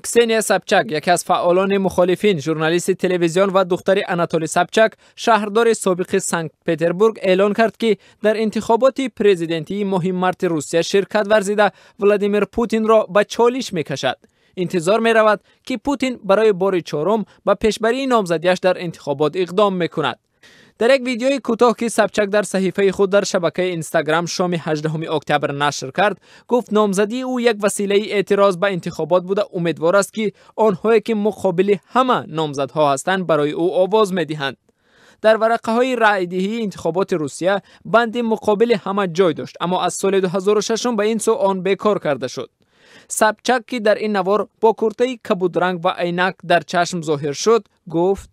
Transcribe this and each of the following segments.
Ксения Собчак, яке аз фаъолони мухолифин, журналисти телевизион ва духтари Анатолий Собчак, шаҳрдори собиқи Санкт-Петербург, эълон кард, ки дар интихоботи президентии моҳи марти Русия ширкат варзида, Владимир Путинро ба чолиш мекашад. Интизор меравад, ки Путин барои бори чорум ба пешбарии номзадиаш дар интихобот иқдом мекунад. Дар як видеои кӯтоҳ, ки Собчак дар саҳифаи худ дар шабакаи Инстаграм шоми 18 октябр нашр кард, гуфт, номзадии ӯ як василаи эътироз ба интихобот буда, умедвор аст, ки онҳое, ки муқобили ҳама номзадҳо ҳастанд, барои ӯ овоз медиҳанд. Дар варақаҳои раъйдиҳии интихоботи Русия банди муқобили ҳама ҷой дошт, аммо аз соли 2006 ба ин сӯ он бекор карда шуд. Собчак, ки дар ин навор бо куртаи кабудранг ва айнак дар чашм зоҳир шуд, гуфт: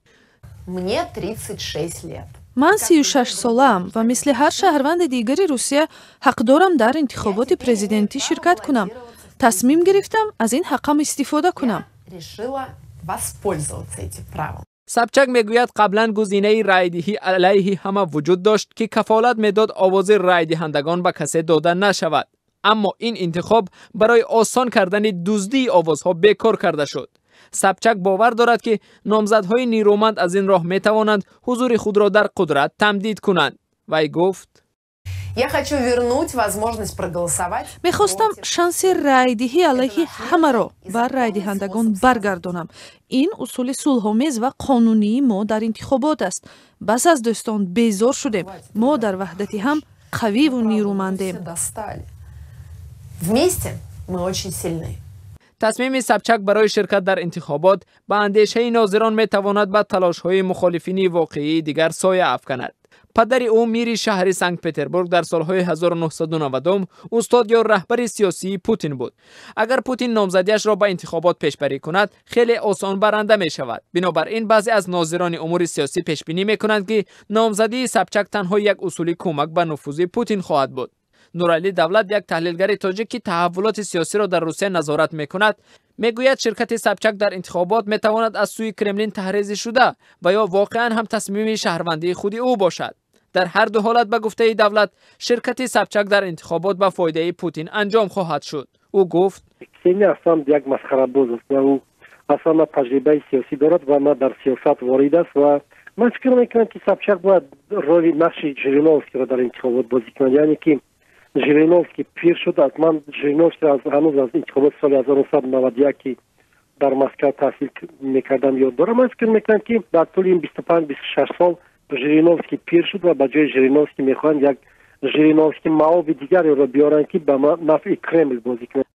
Мне 36 лет. Ман 36 солаам ва мисли ҳар шаҳрванди дигари Русия ҳақ дорам дар интихоботи президентӣ ширкат кунам. Тасмим гирифтам, аз ин ҳаққам истифода кунам. Решила воспользоваться этим правом. Собчак мегӯяд, қаблан гузинаи раъйдиҳӣ алайҳи ҳама вуҷуд дошт, ки кафолат медод, овози раъйдиҳандагон ба касе дода нашавад, аммо ин интихоб барои осон кардани дуздии овозҳо бекор карда шуд. Собчак бовар дорад, ки номзадҳои нерӯманд аз ин роҳ метавонанд ҳузури худро дар қудрат тамдид кунанд. Вай гуфт: Я хочу вернуть возможность проголосовать. Мехостам шанси райдиҳӣ алайҳи ҳамаро ба райдиҳандагон баргардонам. Ин усули сулҳомез ва қонунии мо дар интихобот аст. Бас аст, дӯстон, безор шудем. Мо дар ваҳдати ҳам қавиву нерӯмандем. Вместе мы очень сильны. Тасмими Собчак барои ширкат дар интихобот, ба андешаи нозирон, метавонад ба талошҳои мухолифини воқеии дигар соя афканад. Падари ӯ, мири шаҳри Санкт-Петербург, дар солҳои 1990 устод ё раҳбари сиёсии Путин буд. Агар Путин номзадиашро ба интихобот пешбарӣ кунад, хеле осон баранда мешавад. Бинобар ин, баъзе аз нозирони умури сиёсӣ пешбинӣ мекунанд, ки номзадии Собчак танҳо як усули кӯмак ба нуфузи Путин хоҳад буд. Нуралӣ Давлат, як таҳлилгари тоҷик, ки таҳаввулоти сиёсиро дар Русия назорат мекунад, мегӯяд, ширкати Собчак дар интихобот метавонад аз сӯи Кремлин таҳрезӣ шуда ва ё воқеан ҳам тасмими шаҳрвандии худи ӯ бошад. Дар ҳар ду ҳолат, ба гуфтаи Давлат, ширкати Собчак дар интихобот ба фоидаи Путин анҷом хоҳад шуд. Ӯ гуфт: Ксения аслан як масхарабоз аст ва ӯ аслан на таҷрибаи сиёсӣ дорад ва на дар сиёсат ворид аст. Ва ман фикр мекунам, ки Собчак бояд роли нақши Жириновскиро дар интихобот бозӣ кунад, яъне ки Жириновский пир шуд. Ман Жириновский ҳанӯз аз интихоботи соли 1991, ки дар Москва таҳсил мекардам, ёд дорам. Ман фикр мекунам, ки дар тӯли ин 25-26 сол Жириновский пир шуд ва ба ҷои Жириновский мехоҳанд як Жириновский маоби дигареро биёранд, ки ба нафъи Кремл бозӣ кунад.